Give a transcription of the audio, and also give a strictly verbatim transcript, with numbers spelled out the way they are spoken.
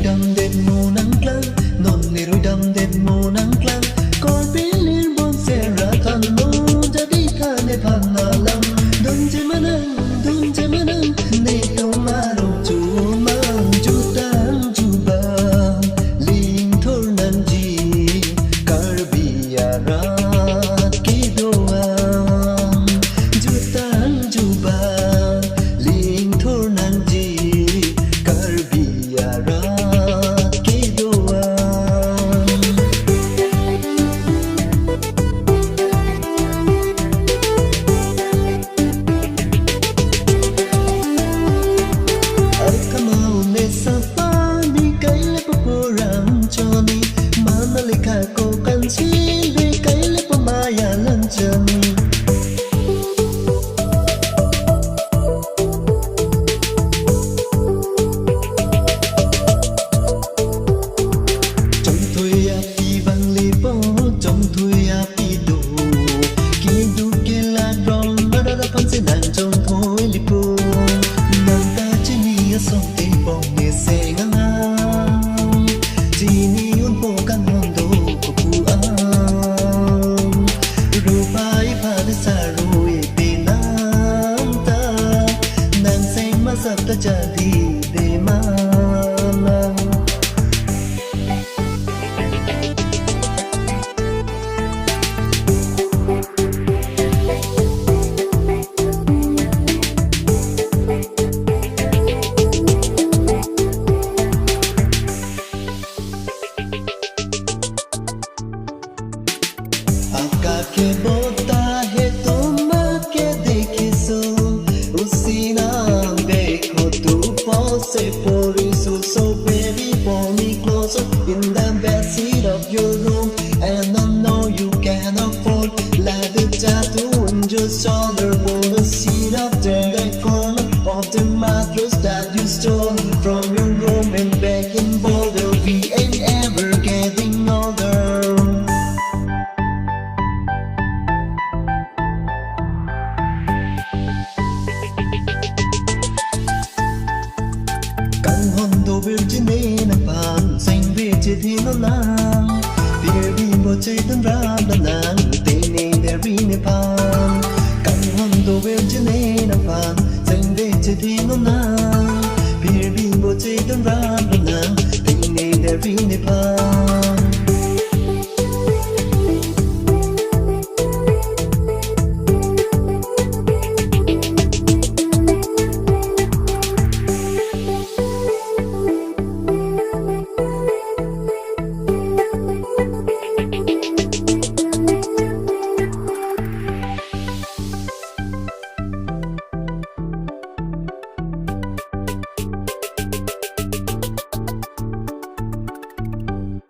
Damdet mo nangklang, non nirui damdet mo nangklang. Korpi lir bonsera thanlo, jadi than nephan alam. Dunji manang, dunji manang, netum arong chumang, jutang jubang, lingthur nangji, Karbi arat kedoan, jutang jubang, lingthur nangji, Karbi arat kedoan. Akamau ne sapani kaile papuram choni, mana lekha ko kansi le kaile pamaya lanchoni. Chongthui api bang lipo, chongthui api do. Keduk kelang rong, mada da pansi nang chongthui lipo. Nang ta chini asong te pong ne seng angang. Chini unpo kanghon do kopu ang. Rupai phali sarui pinang ta. Nang seng masap ta jadi de mama. Akake bota he tuma ke dekhiso, usi nang bekho tu pose poriso, so baby, pull me closer in the backseat of your room, and I know you can afford leather tattoo in your shoulder, wanna sit up there, the corner of the mattress that you stole from your room and back in Boulder. We ain't ever getting older. Kanghon do virgin ne nangphan, seng virgin ne nang. Pir bimbo chetun ram da nang, tene deri nephan. Kanghon do virgin ne nangphan, seng virgin ne nang. Pir bimbo chetun ram da nang, tene deri nephan.